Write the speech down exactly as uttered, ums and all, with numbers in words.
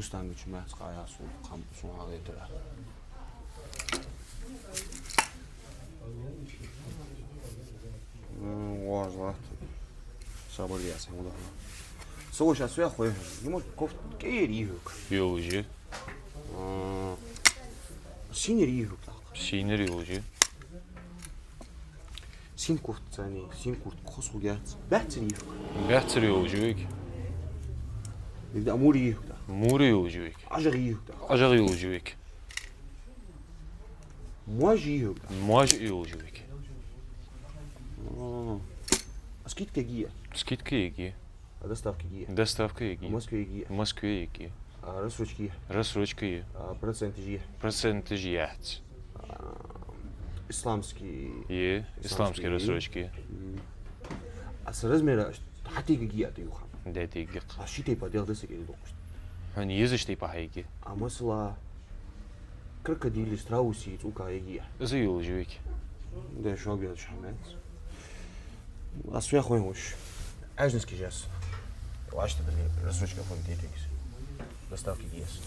Станга чу маьц кхая су, кхам су хьагӀетара. М, вож латт. Сабар яс, хьамда. Со ваш а соя хой. Йому кофт кӀера йихьук. Йолаш я. А, синер йихьук так. Синер йолаш я. Син курт цани, син курт хос хугяц. Баьццар йихьук. Баьццар йолаш я вайга. Игда мур йихьук так. Мур йолаш я вайга. ӀажагӀа йихьук так. ӀажагӀа йолаш я вайга. Мож йихьук так. Мож йолаш я вайга. А, а скидка йига? Скидка йига. А доставка йига? Доставка йига. А Москве йига? Москве йига. А рассрочка йига? Рассрочка я. А проценты йига? Проценты яц. А, исламский. Е, исламский. Исламский рассрочка я. М. А с размера хьатига йига а ты юхан? Да, тига. А ши тайпа дел десять или докуш? Хьона езаш тайпа хьайга. А масала, крокодилы, страусы, цӀука йига? Из йолаш я вайга. Да, шо бел шамец. Аз вех вайн вуш. Ажнас кижас. Вашта били рассрочка фонд дейтингс. Доставка гес.